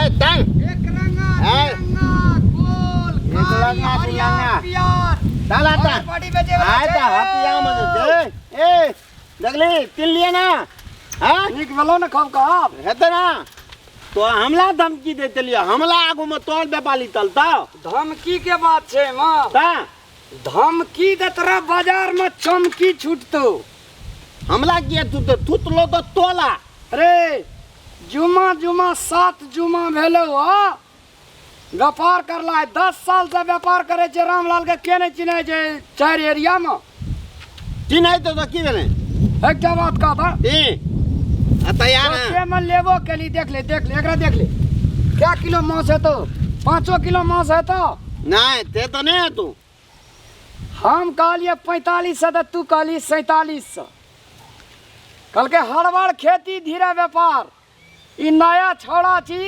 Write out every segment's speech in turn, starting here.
ए तंग एक रंगा ए। रंगा गोल एक कारी, रंगा, दू हरियर, रंगा। पियर चल आता अरे पार्टी बेचे वाला आय छै त हतिया में दे ए देखली तीन लिए ना हां नीक भेलो ने खूब कहब हेतै ना तो हमला धमकी देते लिया हमला आगू में तोर व्यापारी चलता धमकी के बात छै माँ ता धमकी दे तोरा बाजार में चमकी छूटतो हमला किया तू तो थुतलो तो तोला अरे जुमा जुमा सात जुमा भेलो हा व्यापार करला है 10 साल से व्यापार करे छै रामलाल के के नहीं चिन्है छै चारि एरिया में चिन्है तो की भेलै एकटा बात कहता ए आ तैयार है सस्ते में लेबो केली देख ले देख ले एकरा देख ले क्या किलो मांस है तो 5 किलो मांस है तो नहीं ते तो नहीं है तू हम कहलिए 45 सौ तऽ तू कहली 4700। कहलकै हड़बड़ खेती धीरे व्यापार। ई नया छौड़ा छी,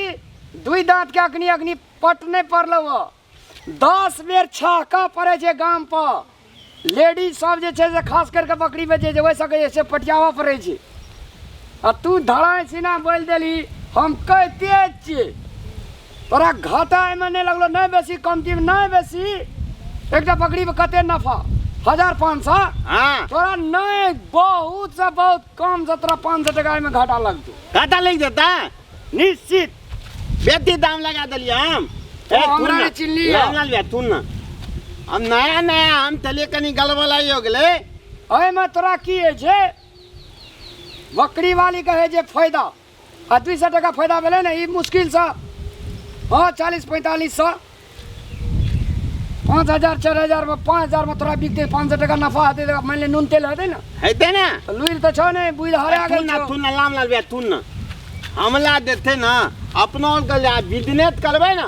दुई दाँत के अखनी अखनी पट नहीं पड़लो हो। 10 बेर छहका पड़े छै गाम पर। लेडीज सब जे छै से खास करके बकरी बेचै छै, ओहि सबके जे छै पटियाबऽ पड़ै छै। आ तू धड़ाइ सिना बोलि देली। हम कहिते छियै, तोरा घाटा एहिमे नहि लगलो? नहि बेसी कमती नहि बेसी। एकटा बकरीमे कते नफा? 1500। हाँ। तोरा नहि, बहुत से बहुत कम से तोरा 500 टका एहिमे घाटा लगतौ। घाटा लग देता। निश्चित। बेती दाम लगा दिलिए हम। तो हमरा नहि चिन्हली। रामलाल भैया, सुन ना, हम नया नया हम चलिए, कनी गड़बड़ाई हो गेलै। एहिमे तोरा की होइ छै, बकरी वाली के होइ छै फायदा आ 200 टका फायदा भेलै ने। ई मुश्किलसँ हँ 40-45 सौ, 5000, 4000मे, 5000मे तोरा बिकतै। 500 टका नफा हेतै तऽ मानि ले नून तेल हेतै ने। हेतै ने। तऽ लुरि तऽ छौ ने, बुझि हरा सुन गेल ना। छौ। सुन ना रामलाल भैया, सुन ना, हमला देते ना अपनो के बिजनेस करबै ना,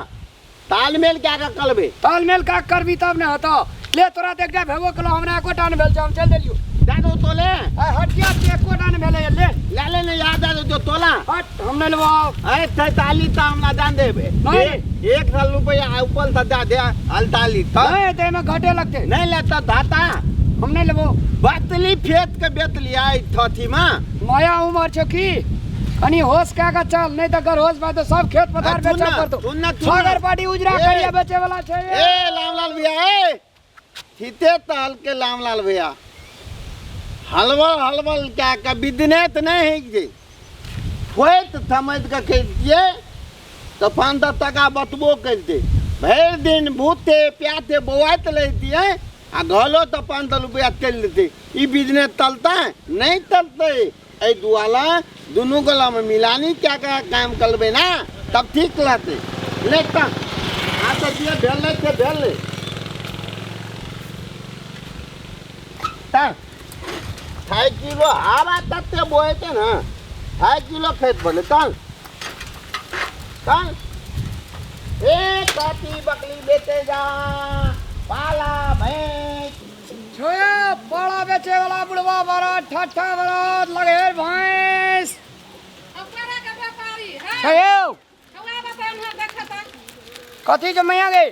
तालमेल क्या के करबै। तालमेल का करबी तब ने हेतौ। ले, तोरा तऽ एकटा भेबो केलौ, हमरा एकोटा नहि भेल छै। हम चलि देलियौ। दे दो तोले। आइ हटिया के एकोटा नहि भेलै। ले। ले ले ने, याद आ जो तोला। हट, हम नहि लेबो। अरे 43 तो हमरा दान देबे। नहीं। 1 साल रुपया ऊपर से दे दे 48 तो। नहीं, तऽ एहिमे घटे लगतै। नहीं लेता दाता। हम नहि लेबो। बतली फेत के बेतली आई थथी में। नया उमर छौ की, कनी होश कए के चल, नहीं तऽ होश भए तऽ सब खेत पथार सुन बेचऽ ना, पड़तौ। सुन ना, सुन ना। सागर पाटी उजरा ए। करिया बेचे वाला छै। ए रामलाल भैया, ए ठीते तहल के रामलाल भैया, हलवल हलवल क्या के बिजनेस नहीं है जे होइत समझ के खरीदिए तो 500 टका बतबो करते। भरि दिन भूते प्याते बौआइत रहितियै आ घरो तो 500 रुपया चलि लेते। ई बिजनेस चलता नहीं चलते। एहि दुआरे दुनू गोलामे मिलानी क्या क्या काम करबै ना, तब ठीक रहतै। ले तऽ आ तऽ जे भेलै से भेलै। तऽ 2.5 किलो हवा तते बोहेतै ने, 2.5 किलो खेत भेलै। चल चल। ए काटी बकरी बेचे जा, पाला भैंस। छोया पाड़ा बेचे वाला बुढ़वा बड़ा ठट्ठा बड़ा लगे भैंस। अब पारा के व्यापारी है। छयो। हवा बताओ ना, देखता। कथी के मैया गे?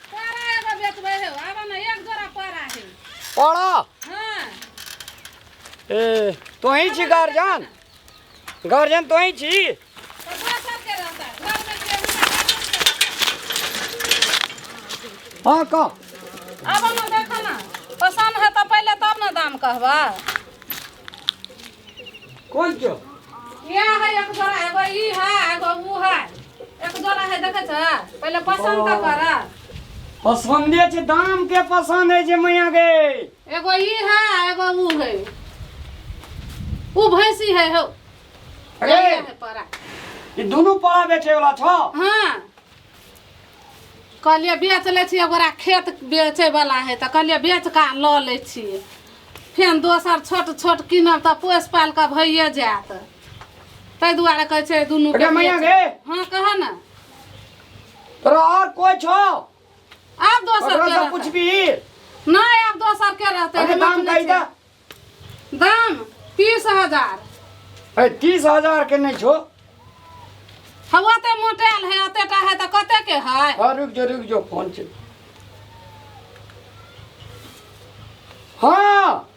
पारा एगो बेचबै है, आब ना, एक जोड़ा पारा है। पाड़ा? हाँ। ए तोही छी गार्जियन? गार्जियन तोही छी? तो दोसर के रहता घर में के हमरा गार्जियन के रहता। हाँ, कह। आब ना, देख ना, पसंद है तो पहले तब ना दाम कहबा। कौन छो? यह है एक जोड़ा, एगो ई है, एगो ऊ है। एक जोड़ा है, देखे छ, पहले पसंद तो कर। पसंदे छै, दाम के पसंद है छै मैया गे। एगो ई है, एगो ऊ है। ऊ भैंसी है हो। अरे। ये है पारा। ई दुनू पाड़ा बेचे वाला छो? हाँ, कहलियै बेच लै छियै। ओकरा खेत बेचै वाला है तऽ कहलियै बेच कऽ लऽ लै छियै, फेर दोसर छोट छोट कीनब तऽ पोसि पालि कऽ भइए जायत। ताहि दुआरे कहै छै दुनू अरे मैया गे। हाँ, कह ने। तोरा और कोई छो? आब दोसर ओकरा के से रहतै? पूछबी? नहि, आब दोसर के रहतै? अरे हम दाम अपने कही छियै। दे। दाम 30,000। ए 30,000 के नहीं छो। हँ, ओते मोटायल है, ओतेटा है तऽ कते के है? हाँ, रुक जो, रुक जो, फोन छै। हाँ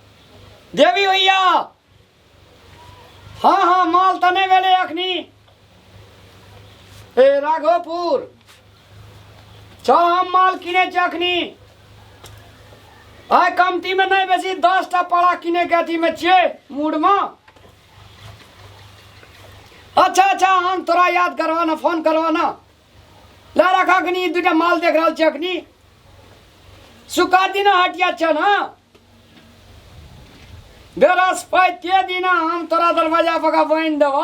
देवी भैया, हाँ हाँ, माल तऽ नहि भेलै अखनी। ए राघोपुर छौ, हम माल किने छी अखनी। आइ कमतीमे नहि बेसी 10 टा पाड़ा किने के अथीमे छियै मूडमे। अच्छा अच्छा, हम तोरा याद करबा ना, फोन करबा ना। ले रख, अखनी दूटा माल देख रहल छी। अखनी सुखा दिन हटिया छ ना, बृहस्पति दिन हम तोरा दरवाजा पर बान्हि देबो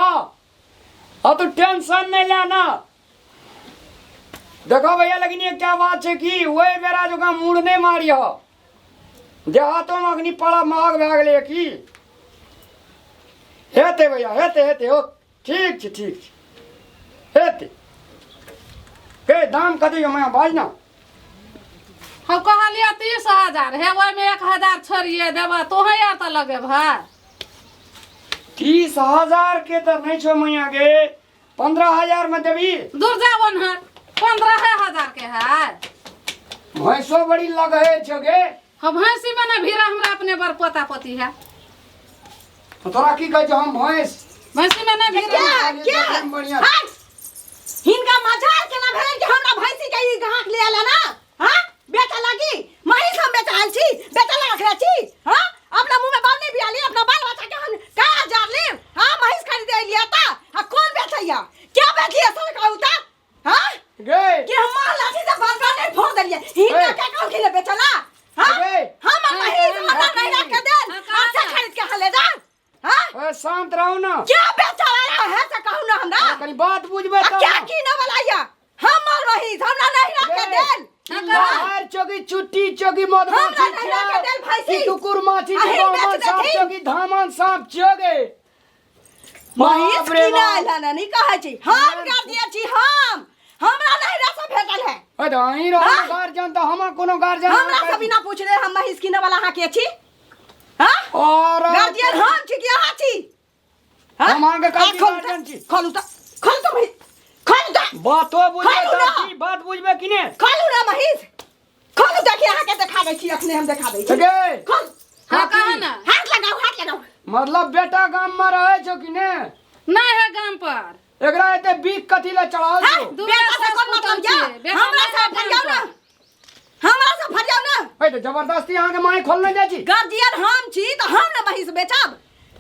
आ तू टेंशन नहीं लेना। देखो भैया, लेकिन एकटा बात छै कि ओहि बेरा जकाँ मूड नहि मारिह। देहातोमे अखनी पाड़ा महग भए गेलै। की हेतै भैया? हेतै हेतै हो, ठीक छै, ठीक छै, हेतै। के दाम कते यौ मैं बाज ना। हम कहलियै 30,000 हे, ओहिमे 1,000 छोड़िए देबह तोहे आर तऽ लगेबह। 30,000 के तऽ नहि छौ मैया गे, 15,000 में देबी? दूर जा ओन्हर, 15,000 के है। भैंसो बड़ी लगे छौ गे। हम भैंसी में ना भीड़ा, हमरा अपने बड़ पोता पोती है। तो तोरा की कहै छौ हम भैंस भैंसी में ना भीड़ा। क्या क्या? देखैमे बढ़िआँ। हाय, हिनका मजाल केना भेलनि कि हमरा भैंसी के ई ग्राहक ले आला ना? हाँ, बेचा लागी महीस हम बेचाल छी, बेचा ला रखले छी। हाँ, अपना मुंह में बाल नहीं बियाली, अपना बाल बच्चा के हम का हजार ले। हाँ, महीस खरीदे लिया ता आ कौन बेचैया? क्या बेचिए सर कहू ता? हाँ, गे कि हम मार लाठी से बाल बाल नहीं फोड़ देलिए। हिनका ए। के कहू कि ले बेचला? हाँ, गे। हम महीस हमरा नहीं रख के देल। हाँ, कहाँ अच्छा ना? खरीद के हले जा। हाँ, ए, शांत रहू ना। क्या बेचा वाला है से कहू ना हमरा। कनी बात बुझबै आ तब क्या ना। कीने वाला या हमर महीस हमरा नहीं रख के गे। देल। बाहर चौकी चुट्टी चौकी मधुमाछी हमरा नहीं रख के देल भैंसी। की कुकुर माछी अहीं की बामन बेच सांप देथिन। चौकी धामन सांप चौके। महीस बाप रे कीने बाप। आयल हन नहीं कहै छी हम कर दिए छी। हम हमरा नहीं रस भेटल है। ए तऽ अहीं रहू हाँ? गार्जियन तऽ हम कोनो गार्जियन हमरा से बिना पूछले हम महीस कीने वाला अहाँ के छी? हाँ, और गार्जियन हम छी कि अहाँ छी? हाँ? हम अहाँके आ, कहै छी खोलू तऽ, गार्जियन छी। खोलू तऽ, खोलू तऽ महीस, खोलू तऽ। बातो बुझबै खोलू तऽ ना। की बात बुझबै कि ने? खोलू ना महीस, खोलू। देखिए, अहाँके देखा दै छी, अखने हम देखा दै छी। गे। खोलू। हाँ, कह ना। हाथ लगाउ, हाथ लगाउ। मतलब बेटा गाम में रहे छौ कि ने? नहीं है गाम पर। एकरा एते बीक कथी ले चढ़ाओल हाँ, छौ? दू बेटा से बेटा कोन मतलब पुतहु या छियै, बेटा हमरा नहि से है फरियाउ गाम ना, पर। हमरा से फरियाउ ना। ए तऽ जबरदस्ती अहाँके माय खोलने जाइ छी। गार्जियन हम छी तऽ हम ने महीस बेचब?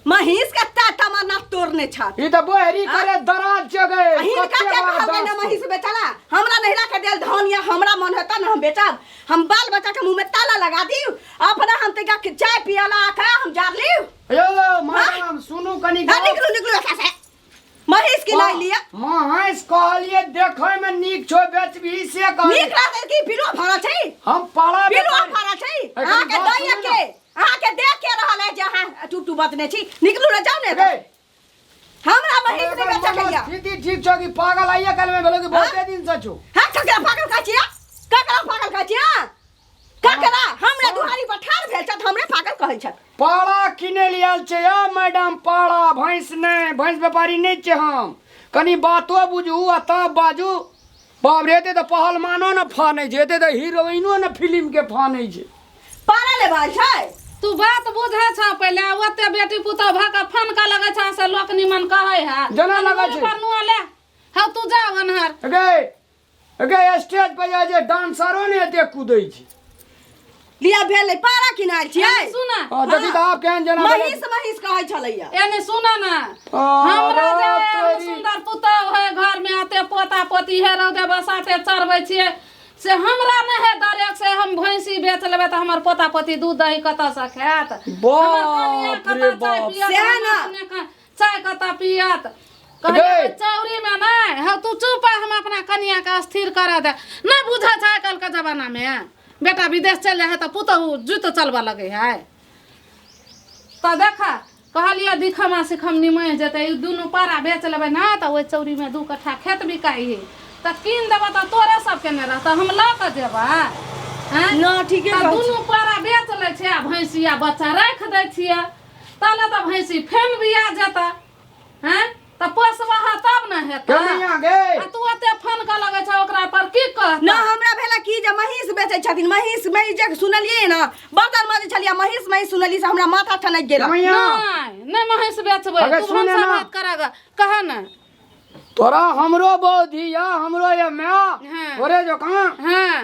महीस के तमन्ना तोड़ने छथि। ई तऽ बोहरी करे दराज छै गे। हिनका कते के बार कहल ने दस महीस बेचला? हमरा नहिरा के देल धन या हमरा मन हेतै ने हम बेचब? हम बाल बच्चा के मुंह में ताला लगा दियौ, अपना हम तनिका के चाय पियला आके हम जार लियौ। यौ मैडम, सुनू कनी। हाँ, निकलू, निकलू एतऽ से। महीस की नहीं लिया। महीस कहलिए देखै में नीक छौ, बेचबी से कहलिए। नीक रहतै कि पिलुआ भरल छै? हम पाड़ा पिलुआ बेपारी- भरल छै। ए, कनी अहाँके बात दैया सुनू के अहाँके देख के रहल है जे अहाँ टूप टूप बजने छी। निकलू ने, जाउ ने। गे, हमरा महीस नहि बेचऽ के यऽ। स्थिति ठीक छौ कि पागल आइए कल में भेलो कि बहुते दिन से छौ? हाँ, ककरा पागल कहै छियै? ककरा पागल कहै छियै? ककरा? हमरे दुआरी पर ठाढ़ भेल छथि, हमरे पागल कहै छथि। पाड़ा किने लिए आयल छै यौ मैडम, पाड़ा, भैंस नहि। भैंस व्यापारी नहि छै हम। कनी बातो बुझू आ तब बाजू। बाप रे, एते तऽ पहलमानो ने फानै छै, एते तऽ हीरोइनो ने फिल्म के फानै छै। पाड़ा लेबाल छै। तू बात बुझै छ पहिले? ओते बेटी पुतोह भऽ कऽ फनका लगै छ से लोक निमन कहै है? जेना लगै छै। पर नुआ ले हौ, तू जा ओन्हर। गे गे, स्टेज पर जाइ छै डांसरो ने एते कुदै छै। लिया भेलै, पाड़ा किनायल छियै। एने सुन। आ, देखी तऽ आब केहन जेना भेलै। महीस महीस कहै छलैया। एने सुन ने। आ, हमरा जे बाप एहन तोरी। सुन्दर पुतोह है घर में, अते पोता पोती है, रौदे बसाते चरबै छियै, से हमरा नहि है दरेक से हम भैंसी बेच लेबै तऽ हमर पोता पोती दूध दही कतऽ से खायत? हमर कनिया बाप रे कतऽ चाय बाप। पियत? सएह हमर ने। अपने चाय कतऽ पियत? कहलियै गे। चौरी में नहि हौ, तू चुप आ, हम अपना कनिया के स्थिर करऽ दे। नहि बुझै छै, आइ काल्हिके जमाना में बेटा विदेश चलि जाइ है तऽ पुतोहु जूतो चलबऽ लगै है। तऽ देख, कहलियै दिखमा सिखम निमहि जेतै। ई दुनू पारा बेच लेबै ने तऽ ओहि चौरीमे 2 कट्ठा खेत बिकाइ हइ, तऽ कीन देबऽ तऽ तोरे सबके ने रहतऽ, हम लऽ कऽ जेबै आँय? ना, ठीके तऽ कहै छी। दुनू पारा बेच लै छियै आ भैंसिया बच्चा राखि दै छियै, ताले तऽ भैंसी फेन बिया जेतै। हैं, तऽ पोसबह तब ने हेतै। कनिया गे। आ तू ओते फन कऽ लगै छौ ओकरा पर, की कहतै? ना, हमरा भेला की जे महीस बेचै छथिन। महीस महीस जे सुनलियै ने, बर्तन मजै छलियै, महीस महीस सुनलियै से हमरा माथा ठनकि गेल। कनिया। नहि नहि, महींस बेचबै? अगर तू सुने भनसा ना। भात करऽ कह ने। तोरा हमरो बौद्धि या हमरो ये माय हाँ। तोरे जकाँ हाँ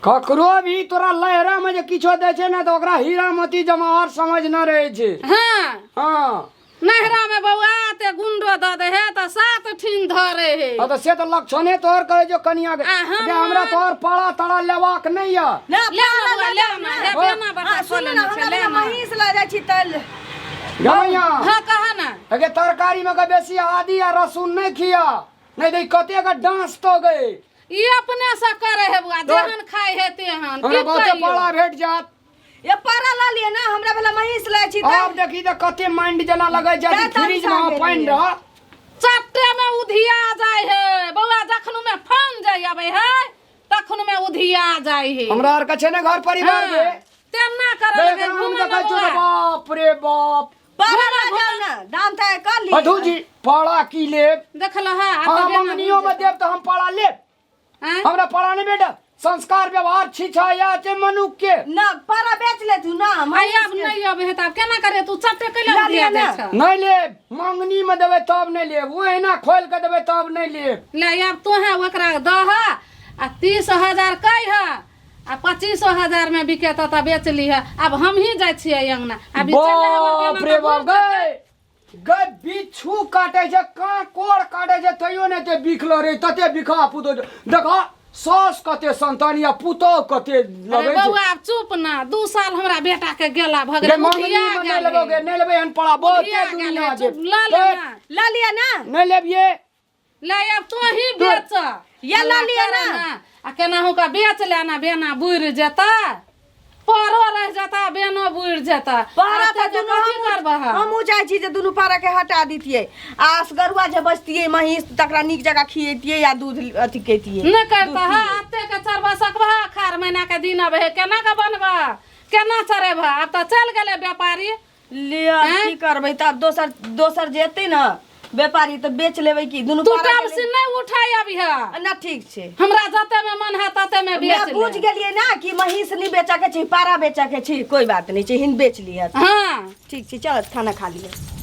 ककरो भी तोरा लहरा में जे किछो दै छै ने तऽ ओकरा हीरा मोती जमाहर समझ न रहै छै हाँ हाँ नहरा में बौआ ते गुंडो दऽ दे है तऽ सात ठीन धरे है हाँ तऽ से तऽ लक्षणे तोहर कहै जो कनिया के आ, हम- बे, हमरा तोहर पाड़ा ताड़ा लेबाक नहि यऽ ना ले ना बौआ ले ना हे बेना बता हाँ, सुनू ना हमरा ले बिना ना महींस लऽ जाइ छी तऽ गमैया हाँ कहा ना अगे तरकारी में के बेसी आदि आ रसून नहीं खिया नहीं तो कते का डांस तो गए ई अपने से करे है बुआ जेहन खाए है तेहन हमरा की बहुते कहियौ? पाड़ा भेट जात ये पारा लऽ लिअ ना हमरा भला महींस लऽ छी तऽ आब देखी तऽ कते माइंड जेना लगै छै तैं फ्रिज तमसा में पानि गेलियै। रह चट्टे में उधिया जाय है बौआ जखन में फोन जाय आबै है तखन में उधिया जाय है हमरा आर के छै ने घर परिवार हाँ, के तेना करे लगे देख, हम घूमे देखै ना छियौ तऽ बौआ बाप रे बाप पारा लऽ जाउ ना दाम तय कर लिअ मधु जी पाड़ा की लेब देखल है हाँ मंगनियो में देब तऽ हम पाड़ा लेब हमरा पाड़ा नहीं भेटत संस्कार व्यवहार छीछा या छै मनुख के ना पारा बेच ले तू ना आई अब नहीं अब है तब केना करे तू चट्टे कैला लऽ उधिया लिअ ना। जाइ छ नहीं लेब मंगनी में देबै तब नहीं लेब ओ एना खोल के देबै तब नहीं लेब ले आब तोहे ओकरा दह आ 30,000 कह आ 25,000 में बिकेत तऽ बेच लिह आब हमही जाइ छियै अंगना आब ई चलि जाइ हमर बाप बेना रे तऽ बाप बुझि गए गए बिच्छू काटे छै कांकोड़ काटे छै तैयो नहि ते बिखलो रे तते बिखा पुतो देखो सास कते संतान या पुतो कते अरे लगै छै बौआ आब चुप ना 2 साल हमरा बेटा के गेला भऽ गे गेलै मंगनी उठिया में नहि गेल लेबो गे है। नहि लेबै हन पड़ा बहुते उठिया गेल दुनिया है, छै चुप लऽ ले ना। लऽ लिअ ना नहि लेबियै ले आब तू ही बेच ये लऽ लिअ ना। आ केनाहु का बेच लेना बेना बुड़ि जेता परो रहि जेता बेनो बुड़ि जेता पारा आ तऽ ते दुनू कथी हमहूँ करबह हमहूँ चाहै छी जे दुनू पारा के हटा दितियै आ असगरुआ जे बचतियै महींस तकरा नीक जकाँ खियैतियै आ दूध अथी कैतियै नहि करतह एते के चरबा सकबह अखाड़ महीना के दिन अबै है केना के बनबह केना चरेबह आब तऽ चलि गेलै व्यापारी ले आब की करबै तऽ आब दोसर दोसर जे एतै ने व्यापारी तऽ बेच लेबै की दुनू तू पारा टब से नहि उठाय अभी है ना ठीक छै हमरा जते में मन है तते में बेच मैं बुझ ले गेलियै ना कि महींस नहि बेचऽ के छै पारा बेचऽ के छै कोई बात नहि छै हिन बेच लिहत हाँ ठीक छै चल खाना खा लिअ।